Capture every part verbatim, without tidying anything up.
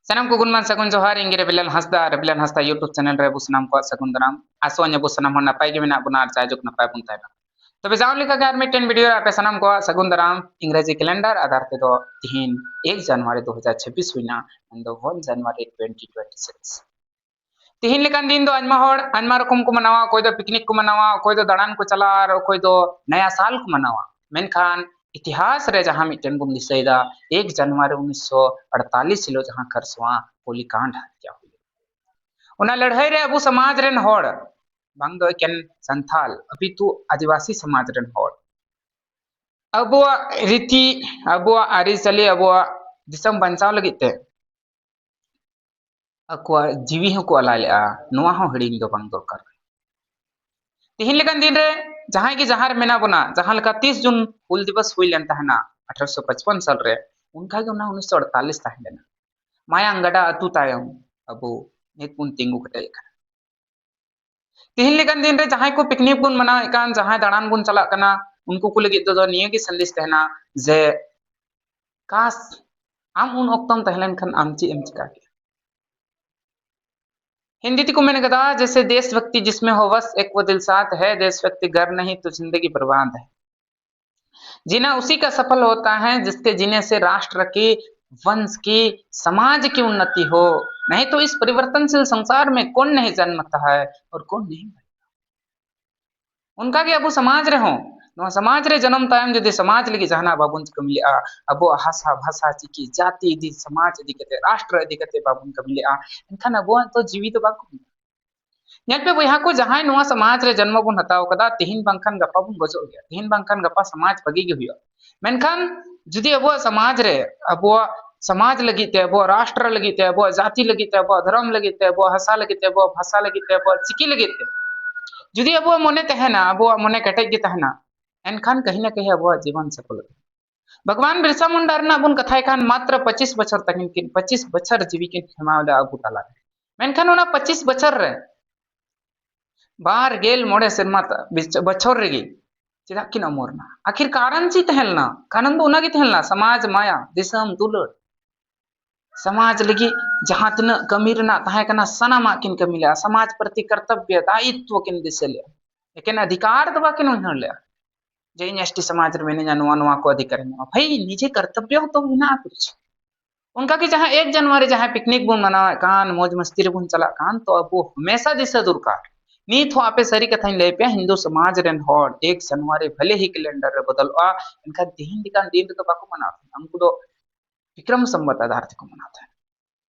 ᱥᱟᱱᱟᱢ ᱠᱚ ᱜᱩᱱᱢᱟᱱ ᱥᱟᱹᱜᱩᱱ ᱡᱚᱦᱟᱨ᱾ ᱤᱧ ᱜᱮ ᱨᱮᱵᱤᱞᱟᱞ ᱦᱟᱸᱥᱫᱟ, ᱨᱮᱵᱤᱞᱟᱞ ᱦᱟᱸᱥᱫᱟ YouTube channel ᱨᱮ ᱟᱵᱚ ᱥᱟᱱᱟᱢ ᱠᱚᱣᱟᱜ ᱥᱟᱹᱜᱩᱱ ᱫᱟᱨᱟᱢ᱾ ᱟᱥᱚᱜ ᱟᱹᱧ ᱟᱵᱚ ᱥᱟᱱᱟᱢ ᱦᱚᱲ ᱱᱟᱯᱟᱭ ᱜᱮ ᱢᱮᱱᱟᱜ ᱵᱚᱱᱟ ᱟᱨ ᱡᱟᱭᱡᱩᱜᱽ ᱱᱟᱯᱟᱭ ᱵᱚᱱ ᱛᱟᱦᱮᱱᱟ᱾ ᱛᱚᱵᱮ ᱡᱟᱣ ᱞᱮᱠᱟ ᱜᱮ ᱟᱨ ᱢᱤᱫᱴᱮᱱ video ᱨᱮ ᱟᱯᱮ ᱥᱟᱱᱟᱢ ᱠᱚᱣᱟᱜ ᱥᱟᱹᱜᱩᱱ ᱫᱟᱨᱟᱢ᱾ ᱤᱝᱨᱮᱡᱤ calendar ᱟᱫᱷᱟᱨ ᱛᱮᱫᱚ ᱛᱤᱦᱤᱧ ᱮᱠ ᱡᱟᱱᱩᱣᱟᱨᱤ ᱫᱩ ᱦᱟᱡᱟᱨ ᱪᱷᱟᱵᱵᱤᱥ ᱦᱩᱭᱱᱟ, ᱢᱮᱱᱫᱚ one January twenty twenty six᱾ ᱛᱤᱦᱤᱧ ᱞᱮᱠᱟᱱ ᱫᱤᱱ ᱫᱚ ᱟᱭᱢᱟ ᱦᱚᱲ ᱟᱭᱢᱟ ᱨᱚᱠᱚᱢ ᱠᱚ ᱢᱟᱱᱟᱣᱟ᱾ ᱚᱠᱚᱭ ᱫᱚ picnic ᱠᱚ ᱢᱟᱱᱟᱣᱟ, ᱚᱠᱚᱭ ᱫᱚ ᱫᱟᱬᱟᱱ ᱠᱚ ᱪᱟᱞᱟᱜᱼᱟ, ᱟᱨ ᱚᱠᱚᱭ ᱫᱚ ᱱᱟᱭᱟ ᱥᱟᱞ ᱠᱚ ᱢᱟᱱᱟᱣᱟ᱾ ᱢᱮᱱᱠᱷᱟᱱ ᱤᱛᱤᱦᱟᱥ ᱨᱮ ᱡᱟᱦᱟᱸ ᱢᱤᱫᱴᱮᱱ ᱵᱚᱱ ᱫᱤᱥᱟᱹᱭᱮᱫᱟ, ᱮᱠ ᱡᱟᱱᱩᱣᱟᱨᱤ ᱩᱱᱤᱥᱥᱚ ᱟᱴᱛᱟᱞᱤᱥ ᱦᱤᱞᱳᱜ ᱡᱟᱦᱟᱸ ᱠᱷᱟᱨᱥᱚᱣᱟ ᱯᱚᱞᱤᱠᱟᱱᱰ ᱦᱟᱛᱭᱟ ᱦᱩᱭ ᱞᱮᱱᱟ, ᱚᱱᱟ ᱞᱟᱹᱲᱦᱟᱹᱭ ᱨᱮ ᱟᱵᱚ ᱥᱚᱢᱟᱡᱽ ᱨᱮᱱ ᱦᱚᱲ, ᱵᱟᱝ ᱫᱚ ᱮᱠᱮᱱ ᱥᱟᱱᱛᱟᱞ, ᱟᱹᱯᱤᱛᱩ ᱟᱹᱫᱤᱵᱟᱹᱥᱤ ᱥᱚᱢᱟᱡᱽ ᱨᱮᱱ ᱦᱚᱲ ᱟᱵᱚᱣᱟᱜ ᱨᱤᱛᱤ, ᱟᱵᱚᱣᱟᱜ ᱟᱹᱨᱤᱪᱟᱹᱞᱤ, ᱟᱵᱚᱣᱟᱜ ᱫᱤᱥᱚᱢ ᱵᱟᱧᱪᱟᱣ ᱞᱟᱹᱜᱤᱫ ᱛᱮ ᱟᱠᱚᱣᱟᱜ ᱡᱤᱣᱤ ᱦᱚᱸᱠᱚ ᱟᱞᱟᱭ ᱞᱮᱫᱼᱟ᱾ ᱱᱚᱣᱟ ᱦᱚᱸ ᱦᱤᱲᱤᱧ ᱫᱚ ᱵᱟᱝ ᱫᱚᱨᱠᱟᱨ᱾ ᱛᱤᱦᱤᱧ ᱞᱮᱠᱟᱱ ᱫᱤᱱ ᱨᱮ ᱡᱟᱦᱟᱸᱭ ᱜᱮ ᱡᱟᱦᱟᱸ ᱨᱮ ᱢᱮᱱᱟᱜ ᱵᱚᱱᱟ, ᱡᱟᱦᱟᱸ ᱞᱮᱠᱟ ᱛᱤᱥ ᱡᱩᱱ ᱦᱩᱞ ᱫᱤᱵᱚᱥ ᱦᱩᱭ ᱞᱮᱱ ᱛᱟᱦᱮᱱᱟ ᱟᱴᱷᱨᱚᱥᱚ ᱯᱟᱸᱪᱯᱚᱱ ᱥᱟᱞ ᱨᱮ, ᱚᱱᱠᱟ ᱜᱮ ᱚᱱᱟ ᱩᱱᱤᱥᱥᱚ ᱟᱴᱛᱟᱞᱤᱥ ᱛᱟᱦᱮᱸ ᱞᱮᱱᱟ᱾ ᱢᱟᱭᱟᱝ ᱜᱟᱰᱟ ᱟᱹᱛᱩ ᱛᱟᱭᱚᱢ ᱟᱵᱚ ᱱᱤᱛ ᱵᱚᱱ ᱛᱤᱸᱜᱩ ᱠᱮᱴᱮᱡ ᱟᱠᱟᱱᱟ᱾ ᱛᱤᱦᱤᱧ ᱞᱮᱠᱟᱱ ᱫᱤᱱ ᱨᱮ ᱡᱟᱦᱟᱸᱭ ᱠᱚ picnic ᱵᱚᱱ ᱢᱟᱱᱟᱣᱮᱫ ᱠᱟᱱ, ᱡᱟᱦᱟᱸᱭ ᱫᱟᱬᱟᱱ ᱵᱚᱱ ᱪᱟᱞᱟᱜ ᱠᱟᱱᱟ, ᱩᱱᱠᱩ ᱠᱚ ᱞᱟᱹᱜᱤᱫ ᱛᱮᱫᱚ ᱱᱤᱭᱟᱹ ᱜᱮ ᱥᱟᱸᱫᱮᱥ ᱛᱟᱦᱮᱱᱟ ᱡᱮ ᱠᱟᱥ ᱟᱢ ᱩᱱ ᱚᱠᱛᱚᱢ ᱛᱟᱦᱮᱸ ᱞᱮᱱᱠᱷᱟᱱ ᱟᱢ ᱪᱮᱫ ᱮᱢ ᱪᱤᱠᱟ ᱠᱮᱭᱟ? ᱦᱤᱱᱫᱤ ᱛᱮᱠᱚ ᱢᱮᱱ ᱠᱟᱫᱟ, ᱡᱮᱥᱮ ᱫᱮᱥ ᱵᱷᱟᱠᱛᱤ ᱡᱤᱥᱢᱮ ᱦᱚᱣᱟᱥ ᱮᱠ ᱣ ᱫᱤᱞ साथ है, देशभक्ति गर नहीं तो जिंदगी बर्बाद है। जीना उसी का सफल होता है जिसके जीने से राष्ट्र की, वंश की, समाज की उन्नति हो। नहीं तो इस परिवर्तनशील संसार में कौन नहीं जन्मता है और कौन नहीं मरता। ᱚᱱᱠᱟᱜᱮ ᱟᱵᱚ ᱥᱚᱢᱟᱡᱽ ᱨᱮᱦᱚᱸ, ᱱᱚᱣᱟ ᱥᱚᱢᱟᱡᱽ ᱨᱮ ᱡᱚᱱᱚᱢ ᱛᱟᱭᱚᱢ ᱡᱩᱫᱤ ᱥᱚᱢᱟᱡᱽ ᱞᱟᱹᱜᱤᱫ ᱡᱟᱦᱟᱱᱟᱜ ᱵᱟᱵᱚᱱ ᱠᱟᱹᱢᱤ ᱞᱮᱜᱼᱟ, ᱟᱵᱚᱣᱟᱜ ᱦᱟᱥᱟ, ᱵᱷᱟᱥᱟ, ᱪᱤᱠᱤ, ᱡᱟᱹᱛᱤ ᱤᱫᱤ, ᱥᱚᱢᱟᱡᱽ ᱤᱫᱤ ᱠᱟᱛᱮ, ᱨᱟᱥᱴᱨᱚ ᱤᱫᱤ ᱠᱟᱛᱮ ᱵᱟᱵᱚᱱ ᱠᱟᱹᱢᱤ ᱞᱮᱜᱼᱟ, ᱮᱱᱠᱷᱟᱱ ᱟᱵᱚᱣᱟᱜ ᱫᱚ ᱡᱤᱣᱤ ᱫᱚ ᱵᱟᱝ ᱠᱚ ᱧᱮᱞ ᱯᱮ ᱵᱚᱭᱦᱟ ᱠᱚ, ᱡᱟᱦᱟᱸᱭ ᱱᱚᱣᱟ ᱥᱚᱢᱟᱡᱽ ᱨᱮ ᱡᱚᱱᱢᱚ ᱵᱚᱱ ᱦᱟᱛᱟᱣ ᱠᱟᱫᱟ, ᱛᱤᱦᱤᱧ ᱵᱟᱝᱠᱷᱟᱱ ᱜᱟᱯᱟ ᱵᱚᱱ ᱜᱚᱡᱚᱜ ᱜᱮᱭᱟ, ᱛᱤᱦᱤᱧ ᱵᱟᱝᱠᱷᱟᱱ ᱜᱟᱯᱟ ᱥᱚᱢᱟᱡᱽ ᱵᱟᱹᱜᱤ ᱜᱮ ᱦᱩᱭᱩᱜᱼᱟ᱾ ᱢᱮᱱᱠᱷᱟᱱ ᱡᱩᱫᱤ ᱟᱵᱚᱣᱟᱜ ᱥᱚᱢᱟᱡᱽ ᱨᱮ, ᱟᱵᱚᱣᱟᱜ ᱥᱚᱢᱟᱡᱽ ᱞᱟᱹᱜᱤᱫ ᱛᱮ, ᱟᱵᱚᱣᱟᱜ ᱨᱟᱥᱴᱨᱚ ᱞᱟᱹᱜᱤᱫ ᱛᱮ, ᱟᱵᱚᱣᱟᱜ ᱡᱟᱹᱛᱤ ᱞᱟᱹᱜᱤᱫ ᱛᱮ, ᱟᱵᱚᱣᱟᱜ ᱫᱷᱚᱨᱚᱢ ᱞᱟᱹᱜᱤᱫ ᱛᱮ, ᱟᱵᱚᱣᱟᱜ ᱵᱷᱟᱥᱟ ᱞᱟᱹᱜᱤᱫ ᱛᱮ, ᱟᱵᱚᱣᱟᱜ ᱵᱷᱟᱥᱟ ᱞᱟᱹᱜᱤᱫ ᱛᱮ, ᱟᱵᱚᱣᱟᱜ ᱪᱤᱠᱤ ᱞᱟᱹᱜᱤᱫ ᱛᱮ ᱡᱩᱫᱤ ᱟᱵᱚᱣᱟᱜ ᱢᱚᱱᱮ ᱛᱟᱦᱮᱱᱟ, ᱟᱵᱚᱣᱟᱜ ᱢᱚᱱᱮ ᱠᱮᱴᱮᱡ ᱜᱮ ᱛᱟᱦᱮᱱᱟ, ᱮᱱᱠᱷᱟᱱ ᱠᱟᱹᱦᱤ ᱱᱟ ᱠᱟᱹᱦᱤ ᱟᱵᱚᱣᱟᱜ ᱡᱤᱵᱚᱱ ᱥᱚᱯᱷᱚᱞ ᱜᱮ᱾ ᱵᱷᱚᱜᱽᱣᱟᱱ ᱵᱤᱨᱥᱟ ᱢᱩᱱᱰᱟ ᱨᱮᱱᱟᱜ ᱵᱚᱱ ᱠᱟᱛᱷᱟᱭ ᱠᱷᱟᱱ, ᱢᱟᱛᱨᱚ ᱯᱚᱸᱪᱤᱥ ᱵᱚᱪᱷᱚᱨ ᱛᱟᱹᱠᱤᱱ ᱠᱤᱱ, ᱯᱚᱸᱪᱤᱥ ᱵᱚᱪᱷᱚᱨ ᱡᱤᱣᱤ ᱠᱤᱱ ᱠᱷᱮᱢᱟᱣ ᱞᱮᱫᱟ ᱟᱵᱚ ᱛᱟᱞᱟᱨᱮ᱾ ᱢᱮᱱᱠᱷᱟᱱ ᱚᱱᱟ ᱯᱚᱸᱪᱤᱥ ᱵᱚᱪᱷᱚᱨ ᱨᱮ ᱵᱟᱨ ᱜᱮᱞ ᱢᱚᱬᱮ ᱥᱮᱨᱢᱟ ᱛᱟ-, ᱵᱤᱪ-, ᱵᱚᱪᱷᱚᱨ ᱨᱮᱜᱮ ᱪᱮᱫᱟᱜ ᱠᱤᱱ ᱚᱢᱚᱨ ᱱᱟ? ᱟᱹᱠᱷᱤᱨ ᱠᱟᱨᱚᱱ ᱪᱮᱫ ᱛᱟᱦᱮᱸ ᱞᱮᱱᱟ? ᱠᱟᱨᱚᱱ ᱫᱚ ᱚᱱᱟᱜᱮ ᱛᱟᱦᱮᱸ ᱞᱮᱱᱟ, ᱥᱚᱢᱟᱡᱽ ᱢᱟᱭᱟ, ᱫᱤᱥᱚᱢ ᱫᱩᱞᱟᱹᱲ᱾ ᱥᱚᱢᱟᱡᱽ ᱞᱟᱹᱜᱤᱫ ᱡᱟᱦᱟᱸ ᱛᱤᱱᱟᱹᱜ ᱠᱟᱹᱢᱤ ᱨᱮᱱᱟᱜ ᱛᱟᱦᱮᱸ ᱠᱟᱱᱟ, ᱥᱟᱱᱟᱢᱟᱜ ᱠᱤᱱ ᱠᱟᱹᱢᱤ ᱞᱮᱜᱼᱟ᱾ ᱥᱚᱢᱟᱡᱽ ᱯᱨᱚᱛᱤ ᱠᱚᱨᱛᱚᱵᱽᱵᱚ, ᱫᱟᱭᱤᱛᱛᱚ ᱠᱤᱱ ᱫᱤᱥᱟᱹ ᱞᱮᱜᱼᱟ᱾ ᱮᱠᱮᱱ ᱚᱫᱷᱤᱠᱟᱨ ᱫᱚ ᱵᱟᱹᱠᱤᱱ ᱩᱭᱦᱟᱹᱨ ᱞᱮᱜᱼᱟ ᱡᱮ ᱤᱧ ᱮᱥ ᱴᱤ ᱥᱚᱢᱟᱡᱽ ᱨᱮ ᱢᱤᱱᱟᱹᱧᱟ, ᱱᱚᱣᱟ ᱱᱚᱣᱟ ᱠᱚ ᱚᱫᱷᱤᱠᱟᱨ ᱤᱧ ᱧᱟᱢᱟ᱾ ᱵᱷᱟᱹᱭ, ᱱᱤᱡᱮ ᱠᱚᱨᱛᱚᱵᱽᱵᱚ ᱦᱚᱸ ᱛᱚ ᱢᱮᱱᱟᱜᱼᱟ ᱠᱩᱪ᱾ ᱚᱱᱠᱟᱜᱮ ᱡᱟᱦᱟᱸ ᱮᱠ ᱡᱟᱱᱩᱣᱟᱨᱤ ᱡᱟᱦᱟᱸ ᱯᱤᱠᱱᱤᱠ ᱵᱚᱱ ᱢᱟᱱᱟᱣᱮᱫ ᱠᱟᱱ, ᱢᱚᱡᱽ ᱢᱟᱥᱛᱤ ᱨᱮᱵᱚᱱ ᱪᱟᱞᱟᱜ ᱠᱟᱱ, ᱛᱚ ᱟᱵᱚ ᱦᱟᱢᱮᱥᱟ ᱫᱤᱥᱟᱹ ᱫᱚᱨᱠᱟᱨ, ᱱᱤᱛ ᱦᱚᱸ ᱟᱯᱮ ᱥᱟᱹᱨᱤ ᱠᱟᱛᱷᱟᱧ ᱞᱟᱹᱭ ᱯᱮᱭᱟ, ᱦᱤᱱᱫᱩ ᱥᱚᱢᱟᱡᱽ ᱨᱮᱱ ᱦᱚᱲ ᱮᱠ ᱡᱟᱱᱩᱣᱟᱨᱤ ᱵᱷᱟᱞᱮ ᱦᱤ ᱠᱮᱞᱮᱱᱰᱟᱨ ᱨᱮ ᱵᱚᱫᱚᱞᱚᱜᱼᱟ, ᱮᱱᱠᱷᱟᱱ ᱛᱮᱦᱮᱧ ᱞᱮᱠᱟᱱ ᱫᱤᱱ ᱨᱮᱫᱚ ᱵᱟᱠᱚ ᱢᱟᱱᱟᱣ ᱛᱟᱦᱮᱸᱱᱟ᱾ ᱩᱱᱠᱩ ᱫᱚ ᱵᱤᱠᱨᱚᱢ ᱥᱚᱢᱵᱚᱛ ᱟᱫᱷᱟᱨ ᱛᱮᱠᱚ ᱢᱟᱱᱟᱣ ᱛᱟᱦᱮᱸᱱᱟ,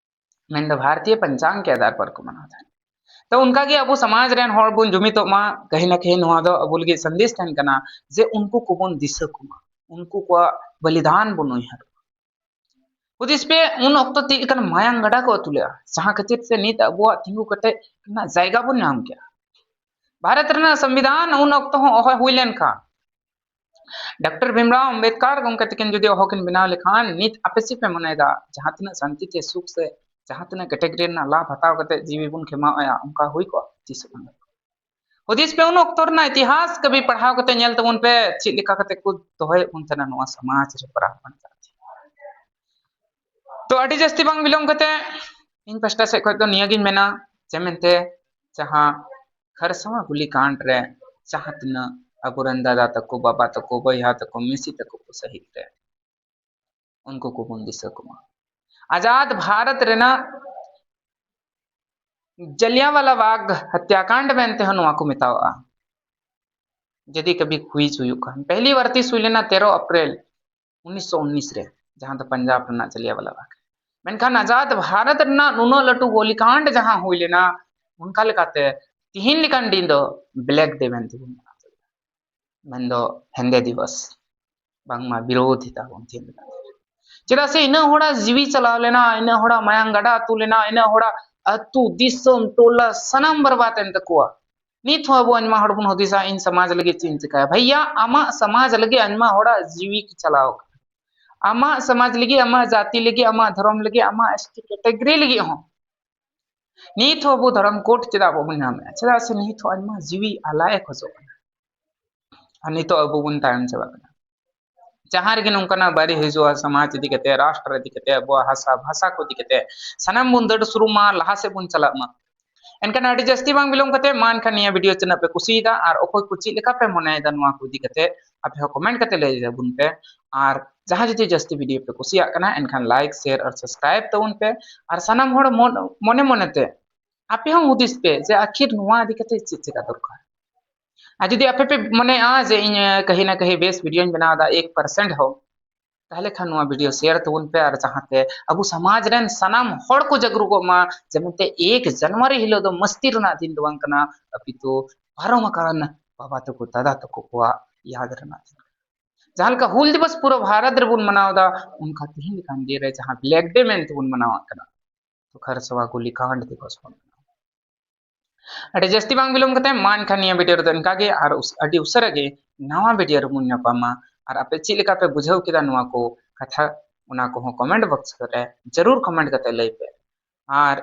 ᱢᱮᱱᱫᱚ ᱵᱷᱟᱨᱚᱛᱤᱭᱚ ᱯᱚᱧᱪᱟᱝᱜᱽ ᱠᱮ ᱟᱫᱷᱟᱨ ᱯᱟᱨ ᱠᱚ ᱢᱟᱱᱟᱣ ᱛᱟᱦᱮᱸᱱᱟ᱾ ᱛᱚ ᱚᱱᱠᱟᱜᱮ ᱟᱵᱚ ᱥᱚᱢᱟᱡᱽ ᱨᱮᱱ ᱦᱚᱲ ᱵᱚᱱ ᱡᱩᱢᱤᱫᱚᱜ ᱢᱟ, ᱠᱟᱹᱦᱤ ᱱᱟ ᱠᱟᱹᱦᱤ ᱱᱚᱣᱟ ᱫᱚ ᱟᱵᱚ ᱞᱟᱹᱜᱤᱫ ᱥᱟᱸᱫᱮᱥ ᱛᱟᱦᱮᱱ ᱠᱟᱱᱟ ᱡᱮ ᱩᱱᱠᱩ ᱠᱚᱵᱚᱱ ᱫᱤᱥᱟᱹ ᱠᱚᱢᱟ, ᱩᱱᱠᱩ ᱠᱚᱣᱟᱜ ᱵᱚᱞᱤᱫᱟᱱ ᱵᱚᱱ ᱩᱭᱦᱟᱹᱨ᱾ ᱦᱩᱫᱤᱥ ᱯᱮ, ᱩᱱ ᱚᱠᱛᱚ ᱪᱮᱫ ᱞᱮᱠᱟᱱ ᱢᱟᱭᱟᱝ ᱜᱟᱰᱟ ᱠᱚ ᱟᱹᱛᱩ ᱞᱮᱜᱼᱟ, ᱡᱟᱦᱟᱸ ᱠᱷᱟᱹᱛᱤᱨ ᱛᱮ ᱱᱤᱛ ᱟᱵᱚᱣᱟᱜ ᱛᱤᱸᱜᱩ ᱠᱮᱴᱮᱡ ᱨᱮᱱᱟᱜ ᱡᱟᱭᱜᱟ ᱵᱚᱱ ᱧᱟᱢ ᱠᱮᱜᱼᱟ᱾ ᱵᱷᱟᱨᱚᱛ ᱨᱮᱱᱟᱜ ᱥᱚᱝᱵᱤᱫᱷᱟᱱ ᱩᱱ ᱚᱠᱛᱚ ᱦᱚᱸ ᱚᱦᱚ ᱦᱩᱭ ᱞᱮᱱᱠᱷᱟᱱ, ᱰᱚᱠᱴᱚᱨ ᱵᱷᱤᱢᱨᱟᱣ ᱟᱢᱵᱮᱫᱠᱟᱨ ᱜᱚᱢᱠᱮ ᱛᱟᱹᱠᱤᱱ ᱡᱩᱫᱤ ᱚᱦᱚ ᱠᱤᱱ ᱵᱮᱱᱟᱣ ᱞᱮᱠᱷᱟᱱ, ᱱᱤᱛ ᱟᱯᱮ ᱪᱮᱫ ᱯᱮ ᱢᱚᱱᱮᱭᱮᱫᱟ, ᱡᱟᱦᱟᱸ ᱛᱤᱱᱟᱹᱜ ᱥᱟᱱᱛᱤ ᱛᱮ ᱥᱩᱠ ᱥᱮ ᱡᱟᱦᱟᱸ ᱛᱤᱱᱟᱹᱜ ᱠᱮᱴᱮᱜᱚᱨᱤ ᱨᱮᱱᱟᱜ ᱞᱟᱵᱷ ᱦᱟᱛᱟᱣ ᱠᱟᱛᱮ ᱡᱤᱣᱤ ᱵᱚᱱ ᱠᱷᱮᱢᱟᱣᱮᱫᱼᱟ, ᱚᱱᱠᱟ ᱦᱩᱭ ᱠᱚᱜᱼᱟ? ᱛᱤᱥ ᱦᱚᱸ ᱵᱟᱝ᱾ ᱦᱩᱫᱤᱥ ᱯᱮ, ᱩᱱ ᱚᱠᱛᱚ ᱨᱮᱱᱟᱜ ᱤᱛᱤᱦᱟᱥ ᱠᱟᱹᱵᱷᱤ ᱯᱟᱲᱦᱟᱣ ᱠᱟᱛᱮ ᱧᱮᱞ ᱛᱟᱵᱚᱱ ᱯᱮ, ᱪᱮᱫ ᱞᱮᱠᱟ ᱠᱟᱛᱮ ᱠᱚ ᱫᱚᱦᱚᱭᱮᱫ ᱵᱚᱱ ᱛᱟᱦᱮᱱᱟ ᱱᱚᱣᱟ ᱥᱚᱢᱟᱡᱽ ᱨᱮ ᱯᱟᱲᱦᱟᱣ ᱵᱟᱧᱪᱟᱣ᱾ ᱛᱚ ᱟᱹᱰᱤ ᱡᱟᱹᱥᱛᱤ ᱵᱟᱝ ᱵᱤᱞᱚᱢ ᱠᱟᱛᱮ ᱤᱧ ᱯᱟᱦᱴᱟ ᱥᱮᱫ ᱠᱷᱚᱱ ᱫᱚ ᱱᱤᱭᱟᱹᱜᱤᱧ ᱢᱮᱱᱟ ᱡᱮ ᱢᱮᱱᱛᱮ ᱡᱟᱦᱟᱸ ᱠᱷᱟᱨᱥᱟᱣᱟ ᱜᱩᱞᱤ ᱠᱟᱱᱰ ᱨᱮ ᱡᱟᱦᱟᱸ ᱛᱤᱱᱟᱹᱜ ᱟᱵᱚᱨᱮᱱ ᱫᱟᱫᱟ ᱛᱟᱠᱚ, ᱵᱟᱵᱟ ᱛᱟᱠᱚ, ᱵᱚᱭᱦᱟ ᱛᱟᱠᱚ, ᱢᱤᱥᱤ ᱛᱟᱠᱚ ᱠᱚ ᱥᱟᱹᱦᱤᱫ ᱨᱮ, ᱩᱱᱠᱩ ᱠᱚᱵᱚᱱ ᱫᱤᱥᱟᱹ ᱠᱚᱢᱟ᱾ ᱟᱡᱟᱫ ᱵᱷᱟᱨᱚᱛ ᱨᱮᱱᱟᱜ ᱡᱟᱞᱤᱭᱟᱱᱣᱟᱞᱟ ᱵᱟᱜᱽ ᱦᱚᱛᱭᱟᱠᱟᱱᱰ ᱢᱮᱱᱛᱮ ᱦᱚᱸ ᱱᱚᱣᱟ ᱠᱚ ᱢᱮᱛᱟᱣᱟᱜᱼᱟ᱾ ᱡᱩᱫᱤ ᱠᱟᱵᱷᱤ ᱠᱩᱭᱤᱡᱽ ᱦᱩᱭᱩᱜ ᱠᱷᱟᱱ, ᱯᱮᱦᱞᱤ ᱵᱟᱨ ᱛᱤᱥ ᱦᱩᱭ ᱞᱮᱱᱟ? ᱛᱮᱨᱚ ᱮᱯᱨᱤᱞ ᱩᱱᱤᱥᱥᱚ ᱩᱱᱤᱥ ᱨᱮ, ᱡᱟᱦᱟᱸ ᱫᱚ ᱯᱟᱧᱡᱟᱵᱽ ᱨᱮᱱᱟᱜ ᱡᱟᱞᱤᱭᱟᱱᱣᱟᱞᱟ ᱵᱟᱜᱽ᱾ ᱢᱮᱱᱠᱷᱟᱱ ᱟᱡᱟᱫ ᱵᱷᱟᱨᱚᱛ ᱨᱮᱱᱟᱜ ᱱᱩᱱᱟᱹᱜ ᱞᱟᱹᱴᱩ ᱜᱳᱞᱤᱠᱟᱱᱰ ᱡᱟᱦᱟᱸ ᱦᱩᱭ ᱞᱮᱱᱟ, ᱚᱱᱠᱟ ᱞᱮᱠᱟᱛᱮ ᱛᱤᱦᱤᱧ ᱞᱮᱠᱟᱱ ᱫᱤᱱ ᱫᱚ ᱵᱞᱮᱠ ᱰᱮ ᱢᱮᱱᱛᱮ ᱵᱚᱱ ᱢᱟᱱᱟᱣ ᱛᱟᱵᱚᱱᱟ, ᱢᱮᱱᱫᱚ ᱦᱮᱸᱫᱮ ᱫᱤᱵᱚᱥ, ᱵᱟᱝᱢᱟ ᱵᱤᱨᱳᱫᱷᱤᱛᱟ ᱵᱚᱱ ᱛᱤᱦᱤᱧ ᱞᱮᱠᱟᱱ ᱫᱤᱱ᱾ ᱪᱮᱫᱟᱜ ᱥᱮ ᱤᱱᱟᱹᱜ ᱦᱚᱲᱟᱜ ᱡᱤᱣᱤ ᱪᱟᱞᱟᱣ ᱞᱮᱱᱟ, ᱤᱱᱟᱹᱜ ᱦᱚᱲᱟᱜ ᱢᱟᱭᱟᱝ ᱜᱟᱰᱟ ᱟᱹᱛᱩ ᱞᱮᱱᱟ, ᱤᱱᱟᱹᱜ ᱦᱚᱲᱟᱜ ᱟᱹᱛᱩ, ᱫᱤᱥᱚᱢ, ᱴᱚᱞᱟ ᱥᱟᱱᱟᱢ ᱵᱚᱨᱵᱟᱫ ᱮᱱ ᱛᱟᱠᱚᱣᱟ᱾ ᱱᱤᱛ ᱦᱚᱸ ᱟᱵᱚ ᱟᱭᱢᱟ ᱦᱚᱲ ᱵᱚᱱ ᱦᱩᱫᱤᱥᱟ, "ᱤᱧ ᱥᱚᱢᱟᱡᱽ ᱞᱟᱹᱜᱤᱫ ᱪᱮᱫ ᱤᱧ ᱪᱤᱠᱟᱹᱭᱟ?" ᱵᱷᱟᱭᱭᱟ, ᱟᱢᱟᱜ ᱥᱚᱢᱟᱡᱽ ᱞᱟᱹᱜᱤᱫ ᱟᱭᱢᱟ ᱦᱚᱲᱟᱜ ᱡᱤᱣᱤ ᱠᱚ ᱪᱟᱞᱟᱣ ᱟᱠᱟᱱᱟ᱾ ᱟᱢᱟᱜ ᱥᱚᱢᱟᱡᱽ ᱞᱟᱹᱜᱤᱫ, ᱟᱢᱟᱜ ᱡᱟᱹᱛᱤ ᱞᱟᱹᱜᱤᱫ, ᱟᱢᱟᱜ ᱫᱷᱚᱨᱚᱢ ᱞᱟᱹᱜᱤᱫ, ᱟᱢᱟᱜ ᱮᱥ ᱴᱤ ᱠᱮᱴᱮᱜᱚᱨᱤ ᱞᱟᱹᱜᱤᱫ ᱦᱚᱸ ᱱᱤᱛ ᱦᱚᱸ ᱟᱵᱚ ᱫᱷᱚᱨᱚᱢ ᱠᱳᱰ ᱪᱮᱫᱟᱜ ᱵᱟᱵᱚᱱ ᱧᱟᱢᱮᱫᱼᱟ? ᱪᱮᱫᱟᱜ ᱥᱮ ᱱᱤᱛ ᱦᱚᱸ ᱟᱭᱢᱟ ᱡᱤᱣᱤ ᱟᱞᱟᱭ ᱠᱷᱚᱡᱚᱜ ᱠᱟᱱᱟ, ᱟᱨ ᱱᱤᱛᱚᱜ ᱟᱵᱚ ᱵᱚᱱ ᱛᱟᱭᱚᱢ ᱪᱟᱵᱟᱜ ᱠᱟᱱᱟ᱾ ᱡᱟᱦᱟᱸ ᱨᱮᱜᱮ ᱱᱚᱝᱠᱟᱱᱟᱜ ᱵᱟᱹᱲᱤᱡ ᱦᱤᱡᱩᱜᱼᱟ, ᱥᱚᱢᱟᱡᱽ ᱤᱫᱤ ᱠᱟᱛᱮ, ᱨᱟᱥᱴᱨ ᱤᱫᱤ ᱠᱟᱛᱮ, ᱟᱵᱚᱣᱟᱜ ᱦᱟᱥᱟ ᱵᱷᱟᱥᱟ ᱠᱚ ᱤᱫᱤ ᱠᱟᱛᱮ, ᱥᱟᱱᱟᱢ ᱵᱚᱱ ᱫᱟᱹᱲ ᱥᱩᱨᱩᱜ ᱢᱟ, ᱞᱟᱦᱟ ᱥᱮᱫ ᱵᱚᱱ ᱪᱟᱞᱟᱜ ᱢᱟ᱾ ᱮᱱᱠᱷᱟᱱ ᱟᱹᱰᱤ ᱡᱟᱹᱥᱛᱤ ᱵᱟᱝ ᱵᱤᱞᱚᱢ ᱠᱟᱛᱮ ᱢᱟ ᱮᱱᱠᱷᱟᱱ ᱱᱤᱭᱟᱹ ᱵᱷᱤᱰᱤᱭᱳ ᱛᱤᱱᱟᱹᱜ ᱯᱮ ᱠᱩᱥᱤᱭᱮᱫᱟ ᱟᱨ ᱚᱠᱚᱭ ᱠᱚ ᱪᱮᱫ ᱞᱮᱠᱟ ᱯᱮ ᱢᱚᱱᱮᱭᱮᱫᱟ ᱱᱚᱣᱟ ᱠᱚ ᱤᱫᱤ ᱠᱟᱛᱮ, ᱟᱯᱮ ᱦᱚᱸ ᱠᱚᱢᱮᱱᱴ ᱠᱟᱛᱮ ᱞᱟᱹᱭ ᱛᱟᱵᱚᱱ ᱯᱮ᱾ ᱟᱨ ᱡᱟᱦᱟᱸ ᱡᱩᱫᱤ ᱡᱟᱹᱥᱛᱤ ᱵᱷᱤᱰᱤᱭᱳ ᱯᱮ ᱠᱩᱥᱤᱭᱟᱜ ᱠᱟᱱᱟ ᱮᱱᱠᱷᱟᱱ ᱞᱟᱭᱤᱠ, ᱥᱮᱭᱟᱨ ᱟᱨ ᱥᱟᱵᱥᱠᱨᱟᱭᱤᱵ ᱛᱟᱵᱚᱱ ᱯᱮ᱾ ᱟᱨ ᱥᱟᱱᱟᱢ ᱦᱚᱲ ᱢᱚᱱ- ᱢᱚᱱᱮ ᱢᱚᱱᱮᱛᱮ ᱟᱯᱮ ᱦᱚᱸ ᱦᱩᱫᱤᱥ ᱯᱮ ᱡᱮ ᱟᱹᱠᱷᱤᱨ ᱱᱚᱣᱟ ᱤᱫᱤ ᱠᱟᱛᱮ ᱪᱮᱫ ᱪᱮᱠᱟ ᱫᱚᱨᱠᱟᱨ᱾ ᱟᱨ ᱡᱩᱫᱤ ᱟᱯᱮ ᱯᱮ ᱢᱚᱱᱮᱭᱟ ᱡᱮ ᱤᱧ ᱠᱟᱹᱦᱤ ᱱᱟ ᱠᱟᱹᱦᱤ ᱵᱮᱥ ᱵᱷᱤᱰᱤᱭᱳᱧ ᱵᱮᱱᱟᱣ ᱮᱫᱟ, ᱮᱠ ᱯᱟᱨᱥᱮᱱᱴ ᱦᱚᱸ, ᱛᱟᱦᱚᱞᱮ ᱠᱷᱟᱱ ᱱᱚᱣᱟ ᱵᱷᱤᱰᱤᱭᱳ ᱥᱮᱭᱟᱨ ᱛᱟᱵᱚᱱ ᱯᱮ, ᱟᱨ ᱡᱟᱦᱟᱸᱛᱮ ᱟᱵᱚ ᱥᱚᱢᱟᱡᱽ ᱨᱮᱱ ᱥᱟᱱᱟᱢ ᱦᱚᱲ ᱠᱚ ᱡᱟᱜᱽᱨᱩᱠᱚᱜ ᱢᱟ, ᱡᱮ ᱢᱮᱱᱛᱮ ᱮᱠ ᱡᱟᱱᱩᱣᱟᱨᱤ ᱦᱤᱞᱳᱜ ᱫᱚ ᱢᱟᱹᱥᱛᱤ ᱨᱮᱱᱟᱜ ᱫᱤᱱ ᱫᱚ ᱵᱟᱝ ᱠᱟᱱᱟ, ᱟᱯᱤᱛᱩ ᱯᱟᱨᱚᱢ ᱟᱠᱟᱱ ᱵᱟᱵᱟ ᱛᱟᱠᱚ, ᱫᱟᱫᱟ ᱛᱟᱠᱚ ᱠᱚᱣᱟᱜ ᱭᱟᱫ ᱨᱮᱱᱟᱜ ᱫᱤᱱ ᱠᱟᱱᱟ᱾ ᱡᱟᱦᱟᱸ ᱞᱮᱠᱟ ᱦᱩᱞ ᱫᱤᱵᱚᱥ ᱯᱩᱨᱟᱹ ᱵᱷᱟᱨᱚᱛ ᱨᱮᱵᱚᱱ ᱢᱟᱱᱟᱣ ᱮᱫᱟ, ᱚᱱᱠᱟ ᱛᱮᱦᱮᱧ ᱞᱮᱠᱟᱱ ᱫᱤᱱ ᱨᱮ ᱡᱟᱦᱟᱸ ᱵᱞᱮᱠ ᱰᱮ ᱢᱮᱱᱛᱮ ᱵᱚᱱ ᱢᱟᱱᱟᱣᱟᱜ ᱠᱟᱱᱟ, ᱛᱚ ᱠᱷᱟᱨᱥᱚᱣᱟ ᱜᱩᱞᱤ ᱠᱟᱱᱰ ᱫᱤᱵᱚᱥ ᱵᱚᱱ ᱢᱟᱱᱟᱣᱟ᱾ ᱟᱹᱰᱤ ᱡᱟᱹᱥᱛᱤ ᱵᱟᱝ ᱵᱤᱞᱚᱢ ᱠᱟᱛᱮ ᱢᱟ ᱮᱱᱠᱷᱟᱱ ᱱᱤᱭᱟᱹ ᱵᱷᱤᱰᱤᱭᱳ ᱨᱮᱫᱚ ᱤᱱᱠᱟ ᱜᱮ, ᱟᱨ ᱩᱥ- ᱟᱹᱰᱤ ᱩᱥᱟᱹᱨᱟ ᱜᱮ ᱱᱟᱣᱟ ᱵᱷᱤᱰᱤᱭᱳ ᱨᱮᱵᱚᱱ ᱧᱟᱯᱟᱢᱟ᱾ ᱟᱨ ᱟᱯᱮ ᱪᱮᱫ ᱞᱮᱠᱟ ᱯᱮ ᱵᱩᱡᱷᱟᱹᱣ ᱠᱮᱫᱟ ᱱᱚᱣᱟ ᱠᱚ ᱠᱟᱛᱷᱟ, ᱚᱱᱟ ᱠᱚᱦᱚᱸ ᱠᱚᱢᱮᱱᱴ ᱵᱚᱠᱥ ᱠᱚᱨᱮ ᱡᱟᱹᱨᱩᱲ ᱠᱚᱢᱮᱱᱴ ᱠᱟᱛᱮ ᱞᱟᱹᱭ ᱯᱮ᱾ ᱟᱨ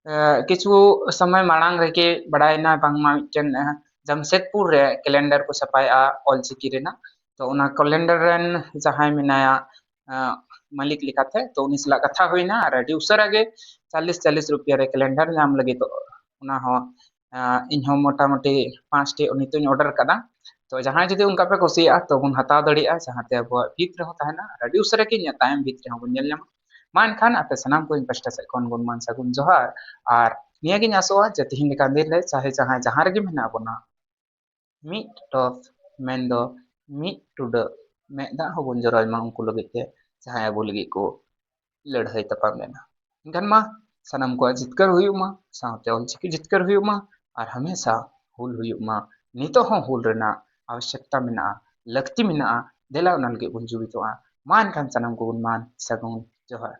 ᱮ, ᱠᱤᱪᱷᱩ ᱥᱚᱢᱚᱭ ᱢᱟᱲᱟᱝ ᱨᱮᱜᱮ ᱵᱟᱲᱟᱭᱮᱱᱟ ᱵᱟᱝᱢᱟ ᱢᱤᱫᱴᱮᱱ, ᱮ, ᱡᱟᱢᱥᱮᱫᱽᱯᱩᱨ ᱨᱮ ᱠᱮᱞᱮᱱᱰᱟᱨ ᱠᱚ ᱪᱷᱟᱯᱟᱭᱮᱜᱼᱟ ᱚᱞᱪᱤᱠᱤ ᱨᱮᱱᱟᱜ᱾ ᱛᱚ ᱚᱱᱟ ᱠᱮᱞᱮᱱᱰᱟᱨ ᱨᱮᱱ ᱡᱟᱦᱟᱸᱭ ᱢᱮᱱᱟᱭᱟ, ᱮ, ᱢᱟᱹᱞᱤᱠ ᱞᱮᱠᱟᱛᱮ, ᱛᱚ ᱩᱱᱤ ᱥᱟᱞᱟᱜ ᱠᱟᱛᱷᱟ ᱦᱩᱭᱱᱟ ᱟᱨ ᱟᱹᱰᱤ ᱩᱥᱟᱹᱨᱟ ᱜᱮ ᱪᱟᱞᱤᱥ ᱪᱟᱞᱤᱥ ᱨᱩᱯᱤᱭᱟ ᱨᱮ ᱠᱮᱞᱮᱱᱰᱟᱨ ᱧᱟᱢ ᱞᱟᱹᱜᱤᱫ, ᱚᱱᱟ ᱦᱚᱸ, ᱮ, ᱤᱧ ᱦᱚᱸ ᱢᱚᱴᱟᱢᱩᱴᱤ ᱯᱟᱸᱪᱴᱤ ᱱᱤᱛᱚᱜ ᱤᱧ ᱚᱰᱟᱨ ᱠᱟᱫᱟ᱾ ᱛᱚ ᱡᱟᱦᱟᱸᱭ ᱡᱩᱫᱤ ᱚᱱᱠᱟ ᱯᱮ ᱠᱩᱥᱤᱭᱟᱜᱼᱟ ᱛᱚ ᱵᱚᱱ ᱦᱟᱛᱟᱣ ᱫᱟᱲᱮᱭᱟᱜᱼᱟ, ᱡᱟᱦᱟᱸᱛᱮ ᱟᱵᱚᱣᱟᱜ ᱵᱷᱤᱛ ᱨᱮᱦᱚᱸ ᱛᱟᱦᱮᱱᱟ ᱟᱨ ᱟᱹᱰᱤ ᱩᱥᱟᱹᱨᱟ ᱜᱮ ᱤᱧᱟᱹᱜ ᱛᱟᱭᱚᱢ ᱵᱷᱤᱛ ᱨᱮᱦᱚᱸ ᱵᱚᱱ ᱧᱮᱞ ᱧᱟᱢᱟ᱾ ᱢᱟ ᱮᱱᱠᱷᱟᱱ ᱟᱯᱮ ᱥᱟᱱᱟᱢ ᱠᱚ ᱤᱧ ᱯᱟᱥᱴᱟ ᱥᱮᱫ ᱠᱷᱚᱱ ᱜᱩᱱᱢᱟᱱ ᱥᱟᱹᱜᱩᱱ ᱡᱚᱦᱟᱨ᱾ ᱟᱨ ᱱᱤᱭᱟᱹᱜᱤᱧ ᱟᱥᱚᱜᱼᱟ ᱡᱮ ᱛᱤᱦᱤᱧ ᱞᱮᱠᱟᱱ ᱫᱤᱱ ᱨᱮ ᱪᱟᱦᱮ ᱡᱟᱦᱟᱸᱭ ᱡᱟᱦᱟᱸ ᱨᱮᱜᱮ ᱢᱮᱱᱟᱜ ᱵᱚᱱᱟ, ᱢᱤᱫ ᱴᱚᱯ ᱢᱮᱱᱫᱚ ᱢᱤᱫ ᱴᱩᱰᱟᱹᱜ ᱢᱮᱫ ᱫᱟᱜ ᱦᱚᱸᱵᱚᱱ ᱡᱚᱨᱚᱭ ᱢᱟ ᱩᱱᱠᱩ ᱞᱟᱹᱜᱤᱫ ᱛᱮ, ᱡᱟᱦᱟᱸᱭ ᱟᱵᱚ ᱞᱟᱹᱜᱤᱫ ᱠᱚ ᱞᱟᱹᱲᱦᱟᱹᱭ ᱛᱟᱯᱟᱢ ᱞᱮᱱᱟ᱾ ᱮᱱᱠᱷᱟᱱ ᱢᱟ ᱥᱟᱱᱟᱢ ᱠᱚᱣᱟᱜ ᱡᱤᱛᱠᱟᱹᱨ ᱦᱩᱭᱩᱜ ᱢᱟ, ᱥᱟᱶᱛᱮ ᱚᱞᱪᱤᱠᱤ ᱡᱤᱛᱠᱟᱹᱨ ᱦᱩᱭᱩᱜ ᱢᱟ, ᱟᱨ ᱦᱟᱢᱮᱥᱟ ᱦᱩᱞ ᱦᱩᱭᱩᱜ ᱢᱟ᱾ ᱱᱤᱛᱚᱜ ᱦᱚᱸ ᱦᱩᱞ ᱨᱮᱱᱟᱜ ᱟᱵᱚᱥᱭᱚᱠᱛᱟ ᱢᱮᱱᱟᱜᱼᱟ, ᱞᱟᱹᱠᱛᱤ ᱢᱮᱱᱟᱜᱼᱟ᱾ ᱫᱮᱞᱟ ᱚᱱᱟ ᱞᱟᱹᱜᱤᱫ ᱵᱚᱱ ᱡᱩᱢᱤᱫᱚᱜᱼᱟ᱾ ᱢᱟ ᱮᱱᱠᱷᱟᱱ ᱥᱟᱱᱟᱢ ᱠᱚᱵᱚᱱ ᱢᱟᱱ ᱥᱟᱹᱜᱩᱱ ᱡᱚᱦᱟᱨ᱾